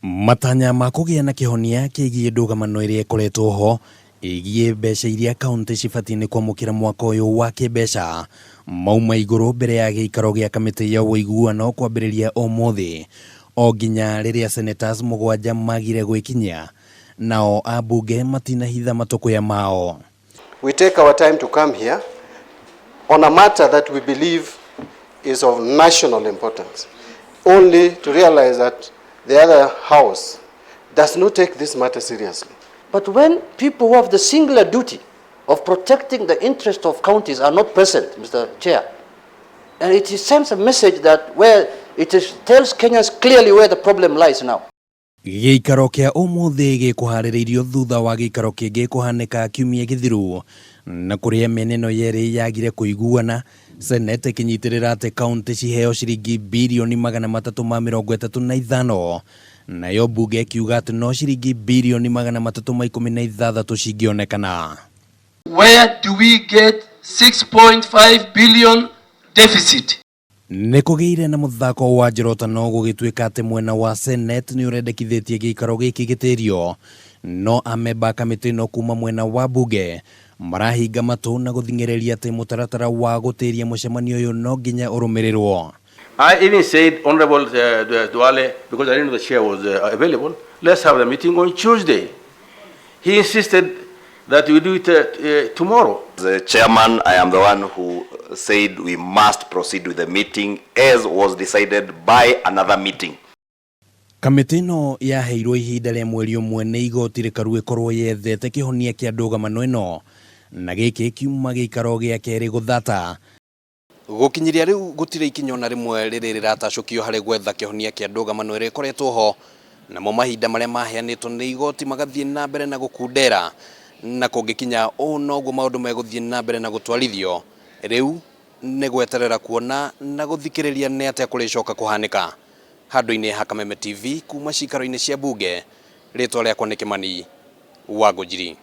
Matanya ma kũgĩa na kĩhonia kĩgiĩ ndũgamano ĩrĩa ĩkoretwo ho ĩgiĩ mbeca iria kauntĩ cibatiĩ nĩ kwamũkĩra mwaka ũyũ wa kĩmbeca mauma igũrũ mbere ya gĩikaro gĩa kamĩtĩ ya ũiguano kwambĩrĩria ũmũthĩ o nginya rĩrĩa senators mũgwanja magire gwĩkinyia nao ambunge matinahitha matũkũya mao. We take our time to come here on a matter that we believe is of national importance, only to realize that the other house does not take this matter seriously. But when people who have the singular duty of protecting the interest of counties are not present, Mr. Chair, and it sends a message that where it is, tells Kenyans clearly where the problem lies now. Gĩikaro kĩa ũmũthĩ gĩkũharĩrĩirio thutha wa gĩikaro kĩngĩ kũhanĩka kiumia gĩthiru na kũrĩa mĩena ĩno yerĩ yagire kũiguana, Senate ĩkĩnyitĩrĩra atĩ kaunti ciheo ciringi birioni 335, nayo mbunge ĩkiuga atĩ no ciringi birioni 316 cingĩonekana. Where do we get 6.5 billion deficit? Nĩ kũgĩire na mũthako wa njorotano gũgĩtuĩka atĩ mwena wa Senate nĩ ũrendekithĩtie gĩikaro gĩkĩ gĩtĩrio, no amemba a kamĩtĩ ĩno kuma mwena wa mbunge marahinga matũ na gũthing'ĩrĩria atĩ mũtaratara wa gũtĩria mũcemanio ũyũ no nginya ũrũmĩrĩrwo. I even said, Honorable Duale, because I didn't know the chair was available, let's have the meeting on Tuesday. He insisted that we do it tomorrow. The chairman, I am the one who said we must proceed with the meeting as was decided by another meeting. Kamĩtĩ ĩno yaheirwo ihinda rĩa mweri ũmwe nĩ igoti rĩkaru ĩkorwo yethete kĩhonia kĩa ndũgamano ĩno, na gĩkĩ kiuma gĩikaro gĩa kerĩ gũthata. Gũkinyĩria rĩu gũtirĩ ikinya ona rĩmwe rĩrĩ rĩratacũkio harĩ gwetha kĩhonia kĩa ndũgamano ĩrĩa ĩkoretwo ho, namo mahinda marĩa maheanĩtwo nĩ igoti magathiĩ na mbere na gũkundera, na kũngĩkinya ũũ noguo maũndũ megũthiĩ na mbere na gũtwarithio. Rĩu nĩ gweterera kuona na gũthikĩrĩria nĩ atĩa kũrĩcoka kũhanĩka. Handũ-inĩ ha Kameme TV kuma cikaro-inĩ cia bunge, rĩtwa rĩakwa nĩ Kĩmani wa Ngũnjiri.